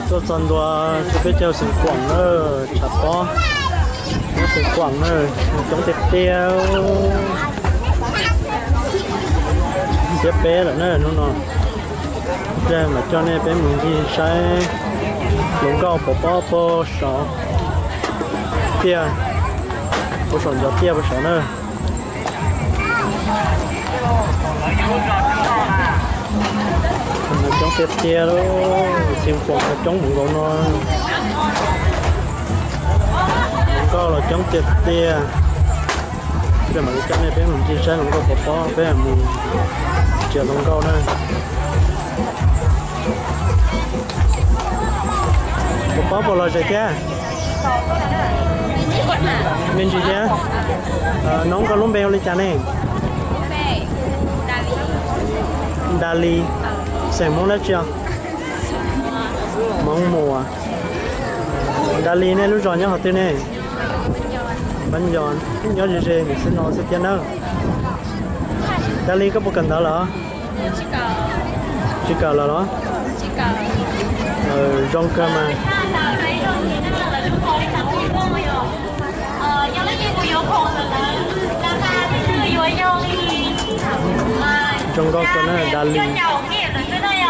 Tuaj txog ntua rau peb caug Xeev Khuam na, tshav pob, nyob Xeev Khuam na, coob tiag tiag. Xiab peb lawm na hnub no, mam coj nej peb mus ncig saib hluas nkauj pov pob puag saud tiaj, puag saum ncov tiaj puag saud na. Coob tiag tiag, Xeev Khuam coob mus nkaus no. Hluas nkauj los coob tiag tiag. Mam li coj nej peb mus ncig saib hluas nkauj pov pob, peb mus nrhiav hluas nkauj na. Pov pob puas lom zem thiab? Me ntsis thiab. Noob, koj lub npe hu li cas ne? Nda Li. Xeem Hmoob dab tsi os? Hmoob Muas. Nda Li, nej lub zos nyob qhov twg ne? Npab Nco. Nyob ze ze ntawm xwb no xwb thiab na. Nda Li, koj puas kawm ntawv lawm? Tsis kawm lawm los? Zoo kawg mas. Zoo nkauj kawg na Nda Li.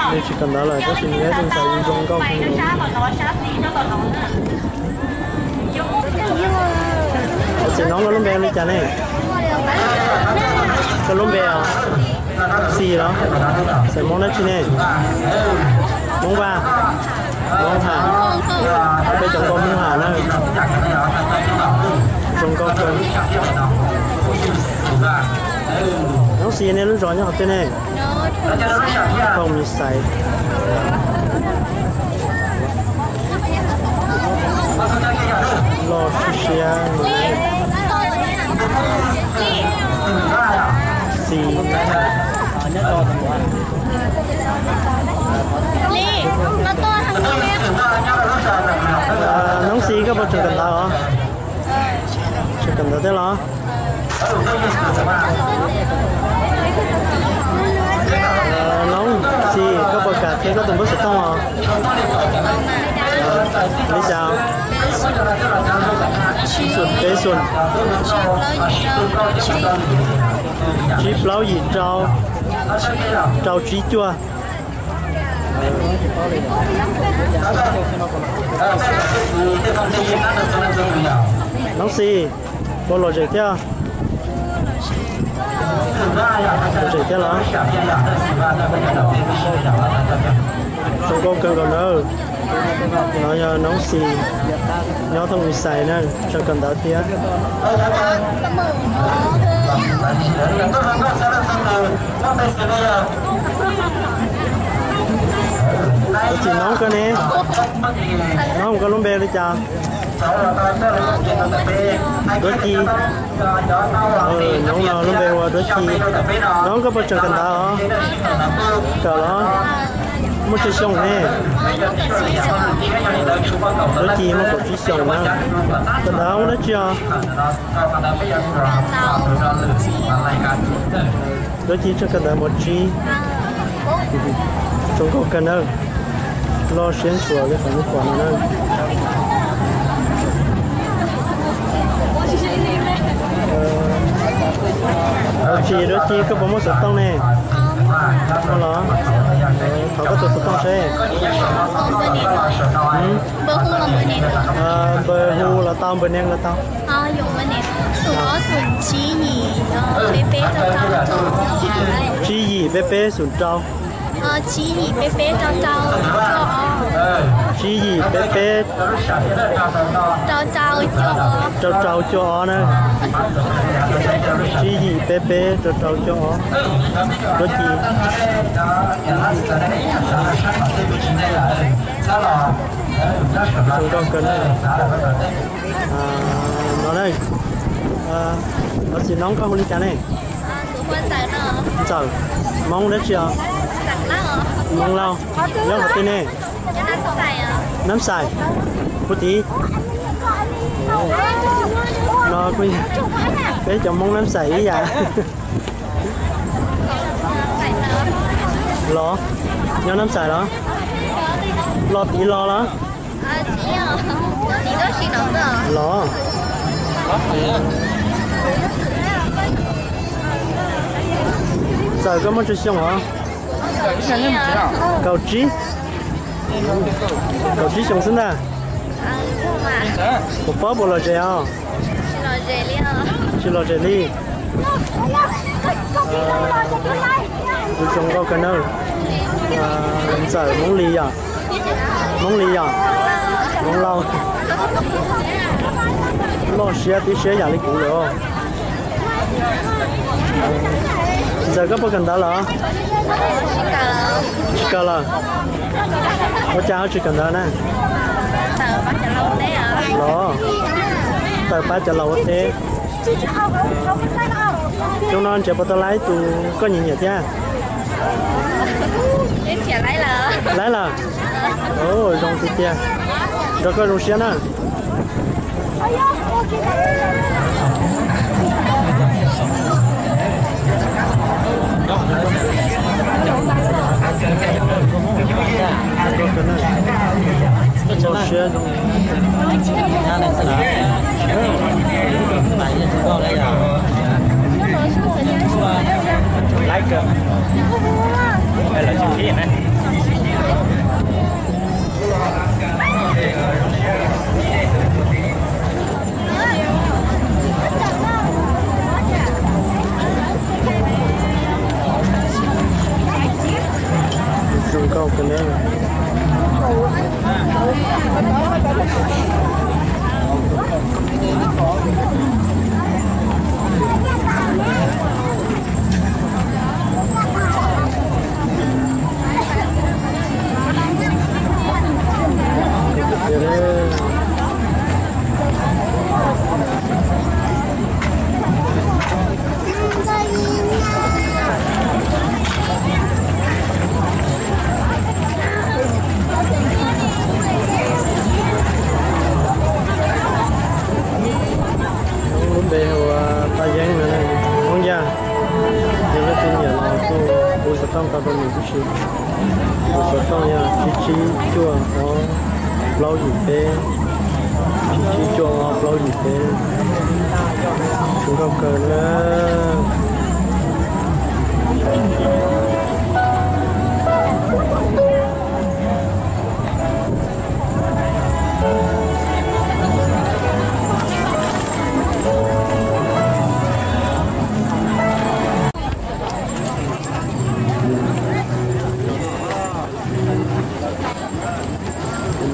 Nws tsis kawm ntawv lawm tab sis nws ib tug ntxhais zoo nkauj kawg. Txiv noob, koj lub npe li cas ne? Koj lub npe os? Xis los? Xeem Hmoob dab tsi ne? Hmoob Vaj. Hmoob Ham. Peb cov nkauj Hmoob Ham na. Zoo nkauj kawg. Noob Xis, nej lub zos nyob qhov twg ne? Thooj Mis Xais. Loj siab siab. Xis. Noob Xis, koj puas tseem kawm ntawv os? Tseem kawm ntawv thiab los? Noob Xis, koj puas kam qhia koj tus npawb xov tooj os? Li cas? Peb xu, tsib plaub yim rau, rau tsib cuaj. Noob Xis, puas lom zem thiab? Lom zem thiab los? Zoo nkauj kawg nkaus nawb. No yog Noob Xis, nyob Thooj Mis Xais na, tseem kawm ntawv thiab. Tus txiv noob koj ne? Noob, koj lub npe li cas? Duab Ci. Noob no lub npe hu ua Duab Ci. Noob, koj puas tseem kawm ntawv os? Kawm los? Muaj tsawg xyoo ne? Duab Ci muaj kaum tsib xyoos na. Kawm ntawv ua dab tsi os? Duab Ci tseem kawm ntawv mos tsib. Zoo nkauj kawg nawb. Loj siab ntshua li qhov nej pom no na. Duab Ci, Duab Ci, koj puas muaj xov tooj ne? Muaj los? Thov koj tus xov tooj seb. Npawb hu los tau, npawb neeg los tau. Tsib yim peb peb xum rau. Tsib yim peb peb rau rau cuaj ob. Tsib yim peb peb rau rau cuaj ob na. Tsib yim peb peb rau rau cuaj ob. Duab Ci. Zoo nkauj kawg na. No na, tus txiv noob koj hu li cas ne? Ntxawm. Hmoob dab tsi os? Hmoob Lauj. Nyob qhov twg ne? Nab Xais. Puag tid. No kuj yog peb cov Hmoob Nab Xais ib yam. Los, nyob Nab Xais los? Los tid los los? Los. Ntxawm koj muaj tsawg xyoo os? Kaum tsib. Kaum tsib xyoo xwb ntag. Puas paub puas lom zem os? Tsis lom zem li. Zoo nkauj kawg nawb. Ntxawm Hmoob Lis yom? Hmoob Lis yom? Hmoob Lauj. Loj siab tib siab yam li kuv lawm. Ntxawm koj puas kawm ntawv lawm? Tsis kawm lawm. Ua cas ho tsis kawm ntawv na? Los, tawm pab cov laus ua teb. Xyoo no nrhiav puas tau lawm ib tug koj nyiam nyiam thiab? Lawm lawm. Zoo tiag tiag. Nrog koj zoo siab na. Zoo nkauj kawg na. Lub npe hu ua Paj Yeeb no, Hmoob Yaj. Yog leej twg nyiam los kuj hu xov tooj tau rau nws tib si. Tus xov tooj yog tsib tsib cuaj ob plaub yim peb, tsib tsib cuaj ob plaub yim peb. Zoo nkauj kawg na.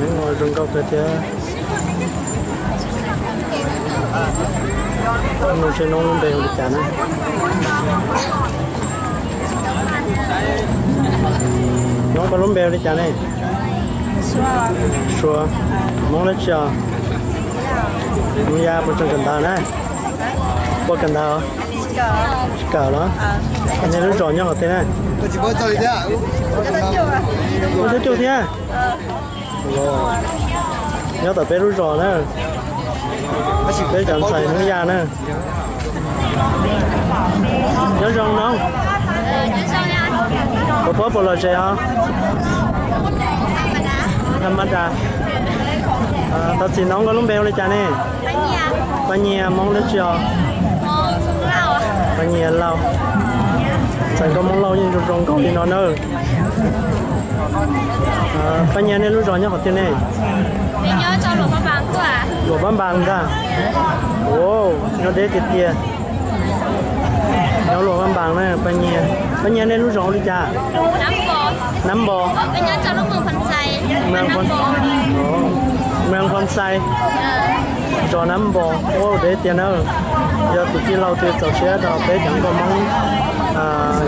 Nws zoo nkauj kawg thiab. Mus saib noob lub npe hu li cas na. Noob, koj lub npe hu li cas ne? Suav. Hmoob dab tsi os? Hmoob Yaj. Puas tseem kawm ntawv na? Puas kawm ntawv? Tsis kawm los? Nej lub zos nyob qhov twg na? Ua cuab cuj thiab? Nyob tom peb lub zos na. Peb cov ntxhais Hmoob Yaj na. Nyob zoo noob. Puas paub puas lom zem os? Tham ma da. Thov txim noob, koj lub npe hu li cas ne? Paj Nyias. Hmoob dab tsi os? Paj Nyias Lauj. Ntxhais nkauj Hmoob Lauj yeej zoo zoo nkauj li no na. Paj Nyias, nej lub zos nyob qhov twg ne? Luam Paj Npas ntag. Nyob deb tiag tiag. Nyob Luam Paj Npas na Paj Nyias. Paj Nyias, nej lub zos hu li cas? Nab Npo. Mw Phon Xais. Zos Nab Npo. Ua deb tiag na. Yog tus tij laug twg txaus siab rau peb cov nkauj Hmoob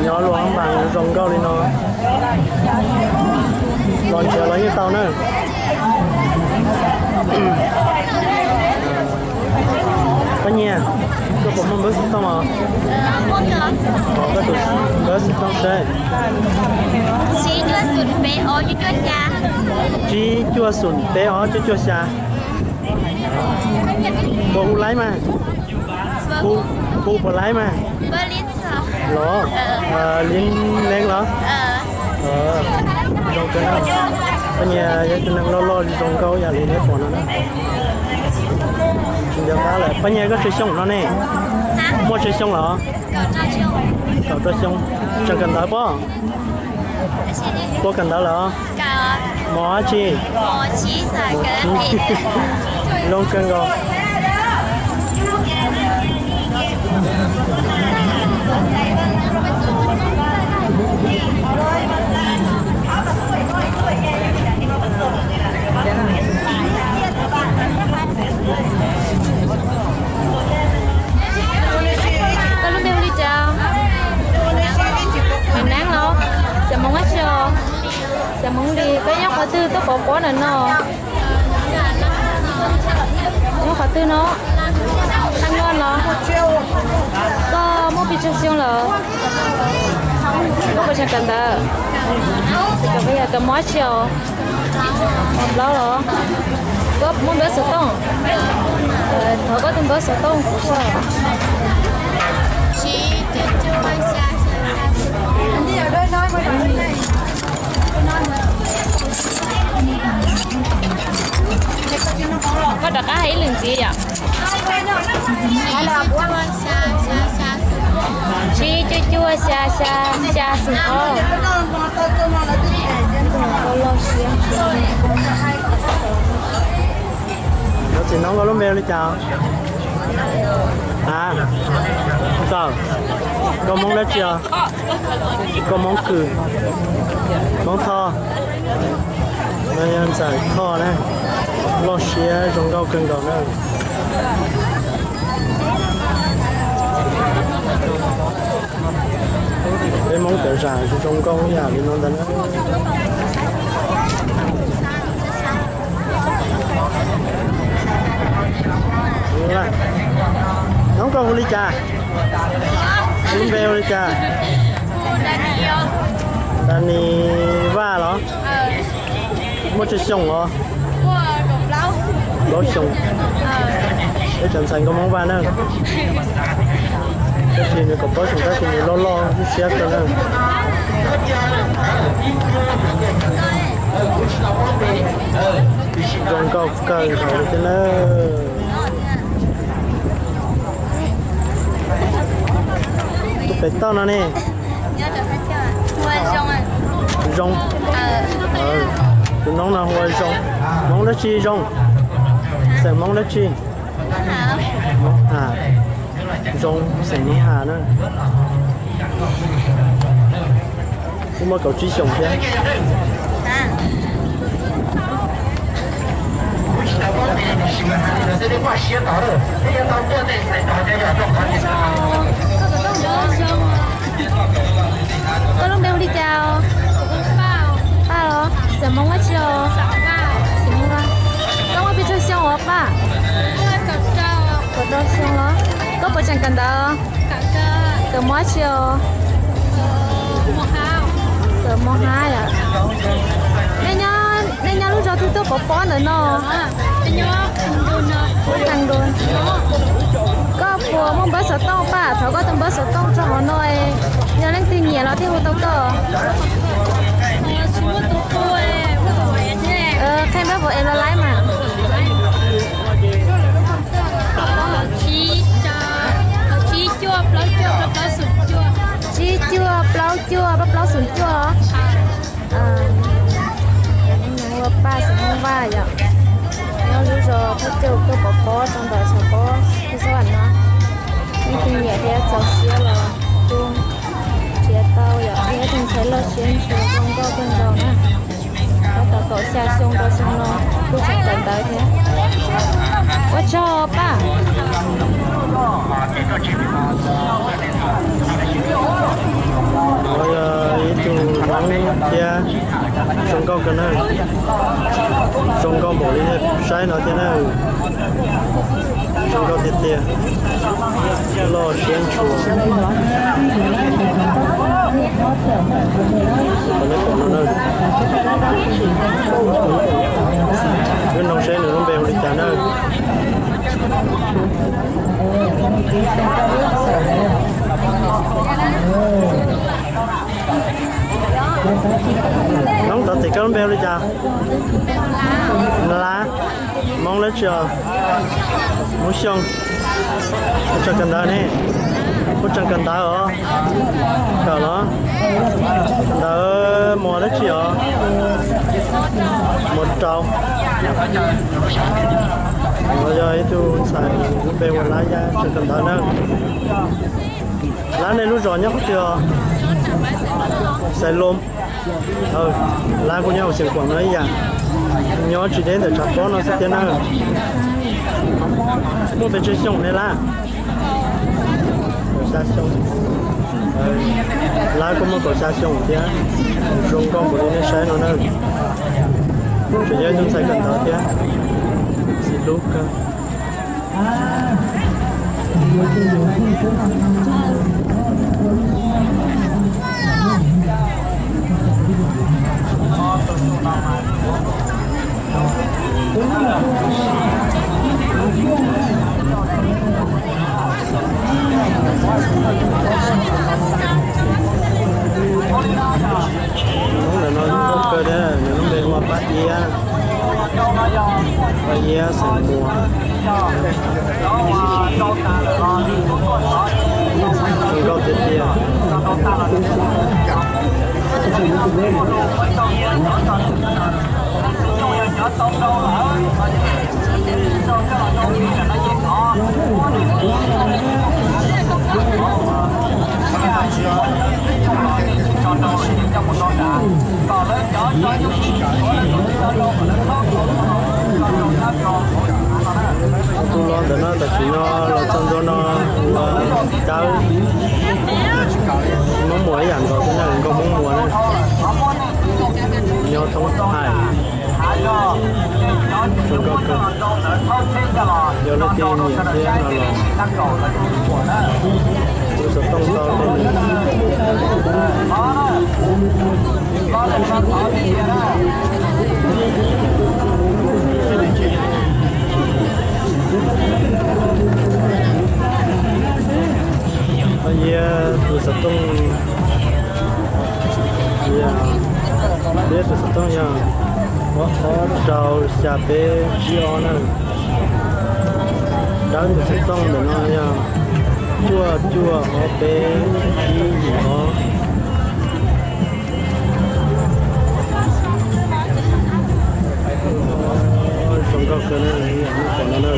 nyob Luam Paj Npas zoo nkauj li no, los nrhiav los yeej tau na. Paj Nyias, koj puas muaj npawb xov tooj os? Koj tus npawb xov tooj seb. Tsib cuaj xoom peb ob cuaj cuaj xya. Puas hu laib mas? Hu, hu puas laib mas? Los, li neeb los? Zoo kawg. Paj Nyiag yog ib tug neeg loj loj zoo nkauj ib yam li nej pom no na. Tsis nco qab lawm. Paj Nyiag koj tsawg xyoo no ne? Muaj tsawg xyoo lawm? Kaum rau xyoo. Tseem kawm ntawv pob? Puas kawm ntawv lawm? Mos dab tsi? Zoo kawg nkaus. Koj lub npe hu li cas? Maiv Neeb los? Xeem Hmoob dab tsi os? Xeem Hmoob li. Koj nyob qhov twg tuaj pov pob ntawm no? Nyob qhov twg no? Thaj Nyob los? Koj muaj pes tsawg xyoo lawm? Koj puas tseem kawm ntawv? Kawm mob dab tsi os? Mos plaub los? Koj muaj npawb xov tooj? Thov koj tus npawb xov tooj kuv soj. Koj rov qab hais ib lwm ntxiv yom. Tsib cuaj cuaj xya xya xya xoom ob. Txiv Noob, koj lub npe hu li cas? A, koj Hmoob dab tsi os? Koj Hmoob Kws, Hmoob Thoj. No yog ntxawm Thoj na, loj siab zoo nkauj kawg nkaus na. Peb Hmoob cov zam zoo nkauj ib yam li no ntag na. Noob, koj hu li cas? Lub npe hu li cas? Dani Vaj los? Muaj tsawg xyoo os? Plaub xyoo. Peb cov ntxhais nkauj Hmoob Vaj na. Tab sis nws kaum plaub xyoo tab sis nws loj loj lub siab kawg na. Zoo nkauj kawg nkaus li thiab na. Tus pem toj no ne? Zoo. Tus noob no hu ua Zoo. Hmoob dab tsi Zoo? Xeem Hmoob dab tsi? Hmoob Has. Zoo, xeem Hmoob Has na. Kuj muaj kaum tsib xyoos thiab. Koj lub npe hu li cas os? Paj os. Xeem Hmoob dab tsi os? Xeem Hmoob Vaj. Koj muaj pes tsawg xyoo os Paj? Kaum rau xyoo los? Koj puas tseem kawm ntawv? Kawm mob dab tsi os? Kawm mob hab yom. Nej nyob lub zos twg tuaj pov pob ntawm no? Koj puas muaj npawb xov tooj Paj? Thov koj tus npawb xov tooj rau hauv no, yog leej twg nyiam los thiaj hu tau koj. Qhia npawb vauv es los laib mas. Tsib cuaj plaub cuaj plaub plaub xoom cuaj. Ua Paj Xeem Hmoob Vaj yom. Nyob lub zos Thaj Cauj tuaj pov pob rau ntawm xeev pob Xab Vam no. Leej twg nyiam thiab txaus siab los kuj nrhiav tau yom, yog ib tug ntxhais loj siab ntshua zoo nkauj kawg nkaus na. Tab tom kaum xya xyoo rau xyoo no kuj tseem kawm ntawv thiab. Ua tsaug Paj. Yog ib tug noob thiab zoo nkauj kawg na, zoo nkauj npaum li saib no thiab na. Zoo nkauj tiag tiag, loj siab ntshua. Wb nug seb nws lub npe hu li cas na. Noob tod Koj lub npe hu li cas? Nlab. Hmoob dab tsi os? Hmoob Xyooj. Puab tseem kawm ntawv ne? Puab tseem kawm ntawv os? Kawm los? Ntawv muas dab tsi os? Muas rau. Yog ib tug ntxhais lub npe hu Lab, tseem kawm ntawv na. Lab, nej lub zos nyob qhov twg os? Xais Loo. Lab kuj nyob hauv Xeev Khuam no ib yam, nyob tsis deb ntawm tshav pob no xwb thiab na. Muaj pes tsawg xyoo ne Lab? Kaum xya xyoo. Lab kuj muaj kaum xya xyoo thiab, zoo nkauj npaum li nej saib no na. Tseem yog ib tug ntxhais kawm ntawv thiab, xis hlub kawg. Hmoob ntawm no zoo nkauj kawg thiab, nws lub npe hu ua Paj Iab. Paj Iab xeem Muas. Zoo nkauj tiag tiag. Tus los ntawm no tam sim no los txog ntua no ua dawb. Hmoob Muas ib yam nkaus thiab na, nkauj Hmoob Muas na. Nyob thoob hais. Zoo nkauj kawg. Yog leej twg nyiam thiab no los tus xov tooj tau rau nws. Paj Iab tus xov tooj, Paj Iab tus xov tooj yog ob ob rau xya peb tsib ob na. Dawb tus xov tooj ntawm no yog cuaj cuaj ob peb ib yim ob. Zoo nkauj kawg na, ib yam nyob tom no na.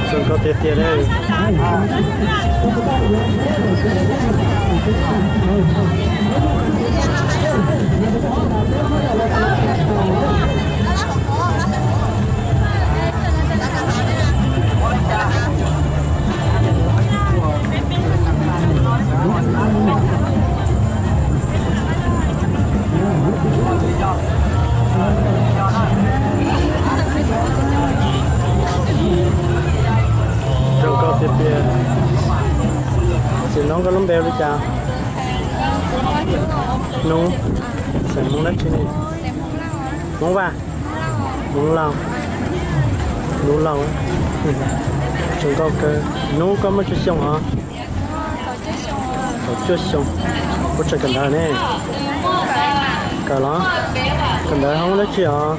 Zoo nkauj tiag tiag na. Zoo nkauj tiag tiag. Xeem Noob, koj lub npe hu li cas? Hnub. Xeem Hmoob dab tsi ne? Hmoob Vaj. Hmoob Lauj. Hnub Lauj. Zoo nkauj kawg. Hnub, koj muaj tsawg xyoo os? Kaum cuaj xyoo. Puas tseem kawm ntawv ne? Kawm los? Kawm ntawv hoob dab tsi os?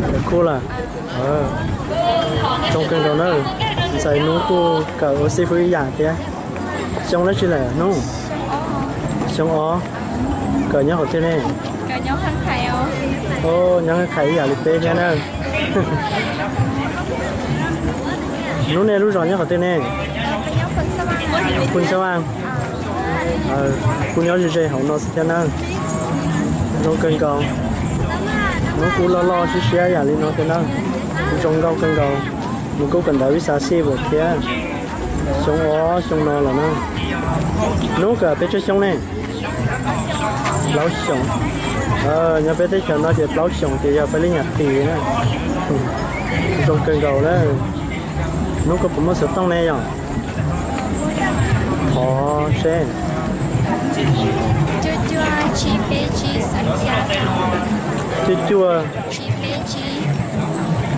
Kawm kuj lawm. Zoo kawg nkaus na. Ntxhais Hnub kuj kawm ua xib fwb ib yam thiab. Xyoo dab tsi lawm Hnub? Xyoo ob. Kawm nyob qhov twg ne? Nyob Haj Khais ib yam li peb thiab na. Hnub, nej lub zos nyob qhov twg ne? Phu Ntxhab Vaj. Kuj nyob ze ze hauv no xwb thiab na. Zoo kawg nkaus. Hnub kuj loj loj siab siab yam li no thiab na. Zoo nkauj kawg nkaus. Nws kuj kawm ntawv ib xav xij vas thiab. Xyoo ob xyoo no lawm na. Hnub kawm pes tsawg xyoo ne? Plaub xyoos. Nyob peb teb chaws no ces plaub xyoos ces yog peb li nyuam qis na. Zoo kawg nkaus na. Hnub, koj puas muaj xov tooj ne yom? Qhov seb. Cuaj,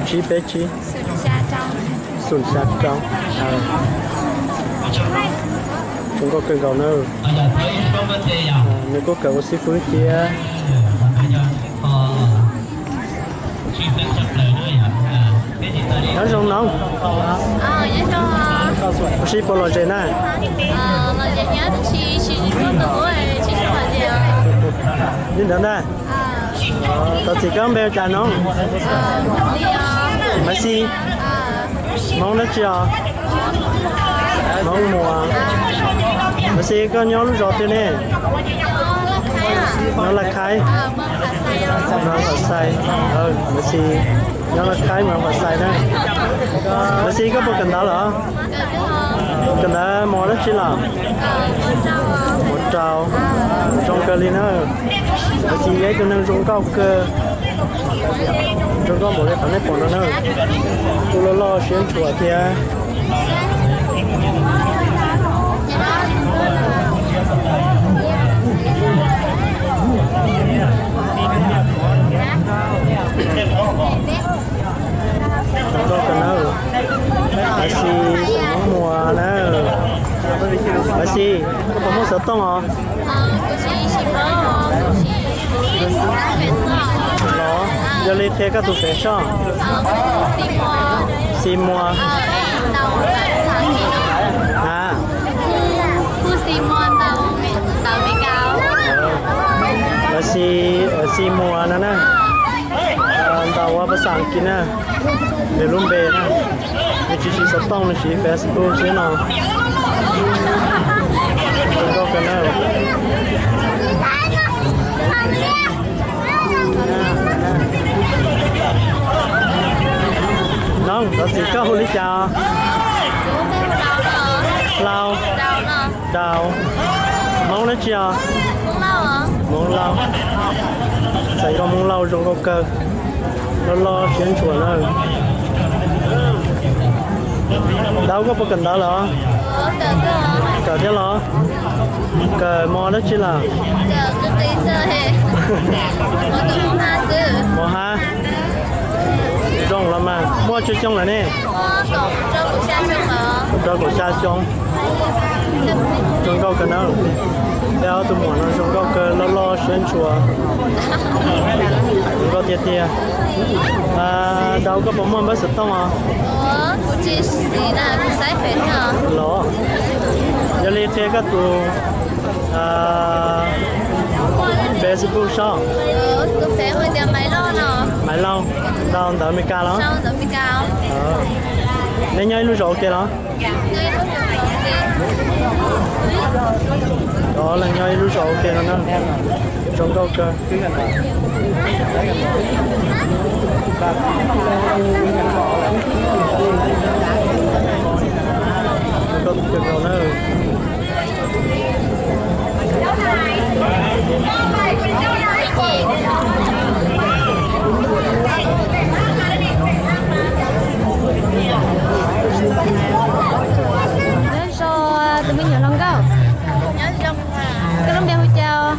tsib peb tsib, xoom xya rau. Zoo nkauj kawg nkaus na. Nws kuj kawm ua xib fwb thiab. Nyob zoo no. Ua si puas lom zem na? Li ntawd ntag. Thov txim, koj npe hu cas no? Maiv Xis. Hmoob dab tsi os? Hmoob Muas. Maiv Xis, koj nyob lub zos twg ne? Nyob Laj Khaib. Nyob Laj Xais. Maiv Xis nyob Laj Khaib, Muas Laj Xais na. Maiv Xis, koj puas kawm ntawv lawm? Kawm ntawv mos dab tsi lawm? Mos rau. Zoo kawg li na. Maiv Xis yog ib tug neeg zoo nkauj kawg. Zoo nkauj npaum li qhov nej pom no na. Kuj loj loj siab ntshua thiab. Zoo nkauj kawg na. Maiv Xis, Hmoob Muas na. Maiv Xis, koj puas muaj xov tooj os? Los, yog li qhia koj tus fev soj. Xis Muas. A, Maiv Xis, Xis Muas no na. Ntaus ua pas xas As kiv na, nws lub npe na. Nws tsis siv xov tooj, nws siv Facebook xwb no. Zoo nkauj kawg na. Noog, thov txim, koj hu li cas? Hlau. Daus. Hmoob dab tsi os? Hmoob Lauj. Txais nkauj Hmoob Lauj zoo nkauj kawg. Loj loj siab ntshua na. Daus, koj puas kawm ntawv lawm? Kawm thiab los? Kawm mos dab tsi lawm? Mos hab. Zoo los mas, muaj tsawg xyoo lawm ne? Rau kaum xya xyoo. Zoo nkauj kawg na. Peb ob tug muam no zoo nkauj kawg, loj loj siab ntshua. Zoo nkauj tiag tiag. Daus, koj puas muaj npawb xov tooj os? Los, yog li qhia koj tus Facebook saib. Maiv Lauj, los ntawv Amelikas los? Nej nyob ib lub zos ua ke los? Cov leej nyob ib lub zos ua ke no na. Zoo nkauj kawg. Zoo nkauj kawg nkaus na. Nyob zoo tus me nyuam hluas nkauj. Koj lub npe hu cas?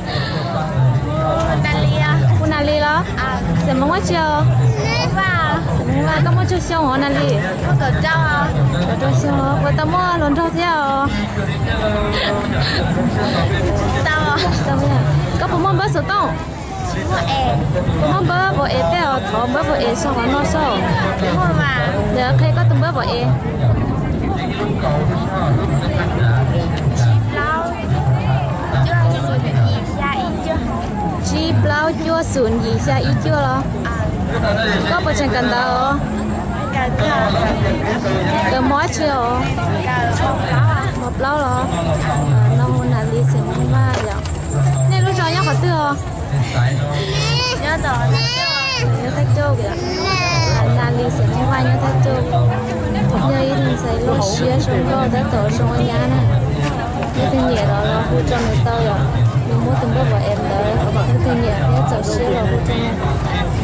Hu Nas Lis los? Xeem Hmoob dab tsi os? Xeem Hmoob Vaj. Koj muaj tsawg xyoo os Nas Lis? Kaum rau xyoo. Puas tau muaj hluas nraug thiab os? Koj puas muaj npawb xov tooj? Muaj npawb pom es tej os, thov npawb pom es sau qhov no saib. Yog qhia koj tus npawb pom es. Tsib plaub cuaj xoom yim xya ib cuaj los? Koj puas tseem kawm ntawv? Kawm mos dab tsi os? Mos plaub los? No hu Nas Lis Xeem Hmoob Vaj yom. Nej lub zos nyob qhov twg os? Nyob Thaj Cauj. Nas Lis Xeem Hmoob Vaj nyob Thaj Cauj. Yog ib tug ntxhais loj siab zoo nkauj tab tom zoo ua nyab na. Leej twg nyiam los los hu rau nws tau yom. Nws muab tus npawb pom es ntawd, leej twg nyiam thiab txaus siab los hu rau nws.